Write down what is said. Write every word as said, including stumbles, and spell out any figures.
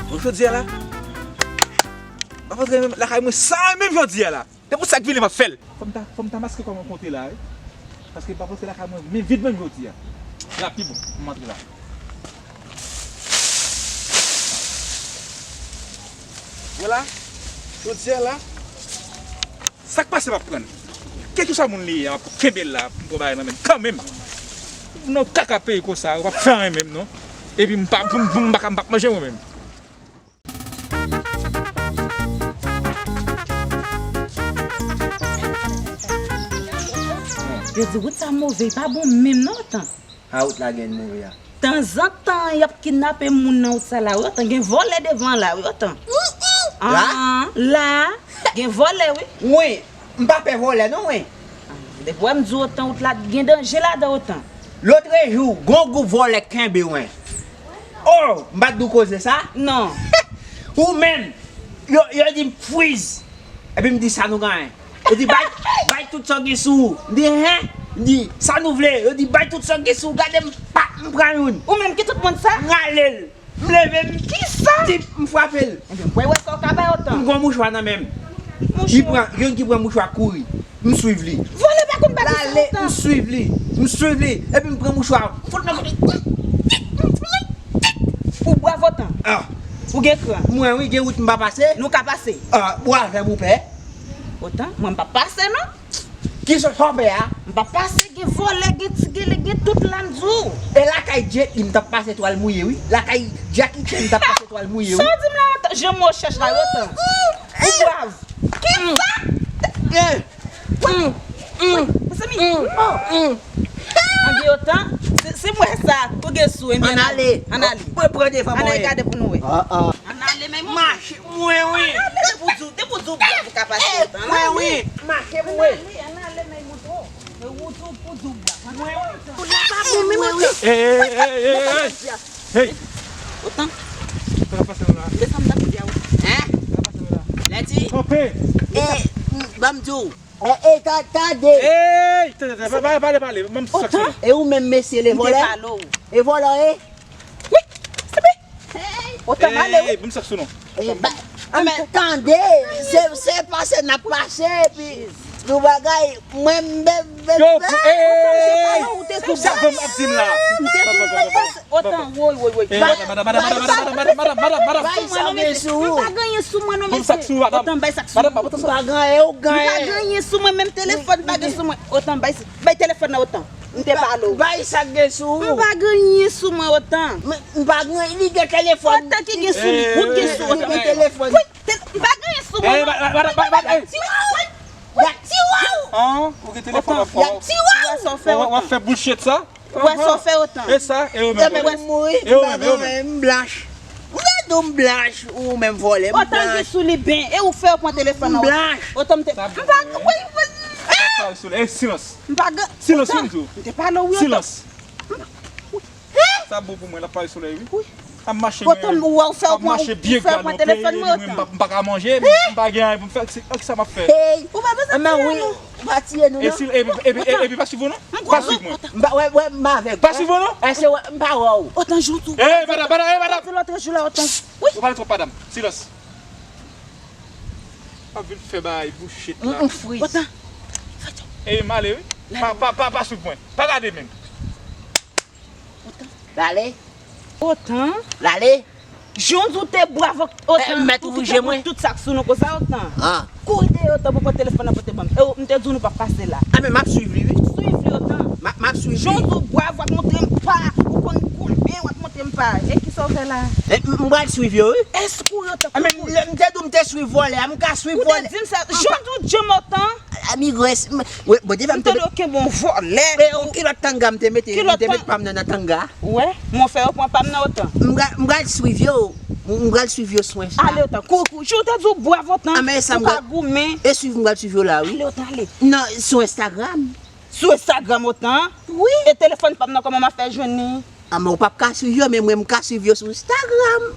Bon, jodi a la, m ap antre menm lakay mwen san menm jodi a la. Se pou sa k vini m ap fè l. Fò m ta, fò m ta maske kò m yon kote la, wi. Paske m p ap antre lakay mwen men vid menm jodi a. La pi bon pou m antre la. Vwala, jodi a la, sa k pase m ap pran l. Kèlkeswa moun li ye a, m ap kenbe l la, m pran bagay nan men l kanmenm. Nan kaka peyi konsa, yo p ap fè anyen menm non. Epi m pa, m, m, m pa ka, m p ap manje mwen menm. Yo di wout sa move, li pa bon menm non, Otan. A wout la gen move a. Tanzantan, y ap kidnape moun nan wout sa la, wi, Otan. Gen vòlè devan la, wi, Otan. La? Ah, la. Gen vòlè, wi. Wi, m pa pè vòlè, non, wi. Depi w wè m di w, Otan, wout la gen danje ladan, Otan. Lotrejou, gon gwoup vòlè kenbe w, wi. Oh, m pa t di w koze sa? Non. Ou menm, yo, yo di m freeze. Epi m di sa nou genyen. Yo di bay, bay tout sa w gen sou ou. M di, hen? M di, sa nou vle? Yo di bay tout sa w gen sou ou. Gade m, pa, m pran youn. Ou menm ki tout moun sa? M rale l. M leve m. Kisa? Tip, m frape l. Ebyen, mwen wè sa w ka bay Otan. M gon mouchwa nan men m. Li pran, youn ki pran mouchwa kouri. M swiv li. Vòlè pa konn bati sa Otan. M swiv li. M swiv li. Epi m pran mouchwa. M fout nan kote. Ou brav Otan. Ah. Ou gen kran. Mwen wi, gen wout m pa pase. Nou ka pase. Ah, ou avè m ou pè. Otan, mwen m pa pase non. Kisa w pè a? M pa pase, gen vòlè, gen ti gele, gen tout la m di w. E lakay Jet Li m t ap pase twal mouye wi. Lakay Jackie Chan m t ap pase twal mouye wi. Sa w di m la Otan? Jan m wè w chèch la wi Otan. Ou brav. Kisa? Wi, mezanmi. Oh. Ann gen Otan, se, se mwen sa, ou gen sou, ann ale. Ann ale. Mwen pran devan mwen. Ann ale gade pou nou wè. Ah, ah. Ann ale, men mwen. Mache, mwen wi. Ann ale, depi w di, depi w di w brav ou ka pase Otan. Mwen wi, mache mwen. Ann ale, ann ale, men montre w. Mwen ou di w pou di w brav. Ann ale Otan. Ou la pa bon, men mwen wi. Hey, hey, hey, hey, hey. Hey! Otan. Sa k ap pase nou la? Desann m t ap di a w. Hein? Sa k ap pase nou la? Lèdi. Kanpe! E, ban m di w. E, e, ta, tande. Hey! Tande, tande, pa, pa, pale, pale. Ban m ti sak sou nou. E ou menm mesye le vòlè? M te pale w. E vòlè w ye? Wi, se pi. Otan m ale wi. Hey, ban m sak sou nou. E, ba, a, men, tande, se, se pase n ap pase, epi nou bagay, mwen, m, m, m, Yo, m, pou, ey, ey, ey, ey, ou te tou sa bon ap di m la. M te tou pase Otan, woy, woy, woy. Ey, madanm, madanm, madanm, madanm, madanm, madanm, madanm. Bay sa w gen sou ou. M pa gen anyen sou mwen non, mesye. Ban m sak sou ou, madanm. Otan, bay sak sou mwen. Madanm, madanm, madanm. M pa gen anyen sou mwen, menm telefòn pa gen sou mwen. Otan, bay, bay telefòn nan Otan. M te pale w. Bay sa k gen sou ou. M pa gen anyen sou mwen Otan. M, m pa gen, li gen telefòn. Otan ki gen sou li, ou t gen sou Otan. Li gen telefòn. Wi, te, m pa gen anyen sou mwen non. Ey, ba, ba, ba, ba, ba, ey. Ti waw. Yak ti waw. An, ou gen telefòn an fò. Yak ti waw. Ou wè sa w fè Otan. W ap fè bullshit sa. Ou wè sa w fè Otan. E sa, e ou menm. Ebyen, mwen mouri. E ou menm, e ou menm. M blanch. M vle di w m blanch, ou menm vòlè, m blanch. Otan gen sou li ben, e ou fè yo pran telefòn nan. M blanch. Otan m te, m pa, wi, wi. Sa k pale sou li? E silans. M pa gen. Silans, wi, m di w. M te pale w, wi, Otan. Silans. Sa bon pou mwen, l ap pale sou li, wi. Wi. Ap mache, Otan, mwen, ou wè, ou fè, ap mache byen grad, ok, epi mwen, m pa, m pa ka manje, m pa gen anyen pou m fè, se, sa m ap fè. Hey! Ou pa bezwen tiye nou. Ou pa tiye nou, non. E si, epi, epi, epi, epi pa swiv ou, non. Pa swiv mwen. M pa, wè, wè, m avèg. Pa swiv ou, non. Èske wè, m pa wè w. Otan, jou tou. Ey, madanm, madanm, ey, madanm. Lòt jou la, Otan. Wi. Ou pale twòp, madanm. Silans. Pa vin fè bagay bullshit la. M, m freeze. Otan. Ey, m ale, wi. Pa, pa, pa, pa swiv mwen. Pa gade menm. Otan. L ale. Otan. L ale. Jan w di w te brav Otan, ou kite pou tout sa k sou nou konsa Otan. Kouri dèyè Otan pou pran telefòn nan pote ban m. E w, m te di w nou p ap pase la. A men m ap swiv li wi. Swiv li Otan. M ap, m ap swiv li. Jan w di w brav, w ap montre m pa, ou konn koulbe, w ap montre m pa. E kisa w fè la? E m, m pral swiv yo wi. Èske w kouri Otan? A men m te di w m te swiv vòlè a, m ka swiv vòlè. Ou te di m sa, jan w di w djanm Otan. A, migrès, m, wè, bon, devan m te met. M tande w kenbe yon vòlè. E yon kilòt tanga m te mete, m te met pa m nan, nan tanga. Ou wè, mwen fè yo pran pa m nan Otan. M pral, m pral swiv yo, m pral swiv yo sou Insta. Ale Otan, kouri, kouri. Jou te di w brav Otan, ou pa goumen. E swiv m pral swiv yo la, wi. Ale Otan, ale. Nan, sou Instagram. Sou Instagram Otan? Wi. E telefòn pa m nan, kòman m ap fè jwenn li? A, men ou p ap ka swiv yo, men mwen m ka swiv yo sou Instagram.